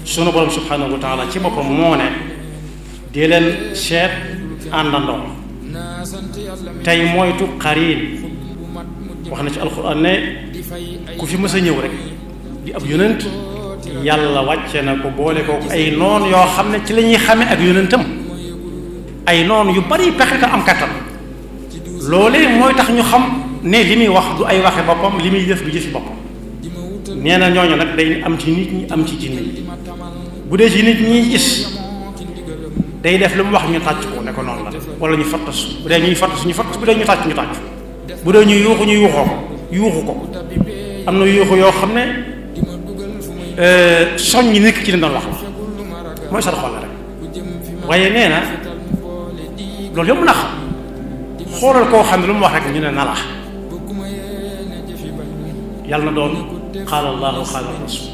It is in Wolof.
sunu borom subhanahu wa taala ci boppam moo ne dee leen seet àndandoo tey moytu xariin wax na ci alxuraan ne ku fi mës a ñëw rek di ab yonent yàlla wàcce na ko boole ko ay noon yoo xam ne ci la ñuy xame ak yonentam ay noon yu bari pexe te am kattan loolee mooy tax ñu xam ne li muy wax du ay waxe boppam li muy jëf du jëfi boppam nee na ñooñu nag day am ci nit ñi am ci jinne yi bu dee ci nit ñi gis day def lu mu wax ñu tàcc ko ne ko noonu la wala ñu fattas bu dee ñuy fattas ñu fattas bu dee ñu tàcc ñu tàcc bu dee ñuy yuuxu ñu yuuxu ko am na yuuxu yoo xam ne soññi nekk ci li doon wax la mooy sar xol la rek waaye nee na loolu yëpp na xam xoolal koo xam ne lu mu wax rek ñu ne na la yàlla na doon qaala Allahu qaala rasul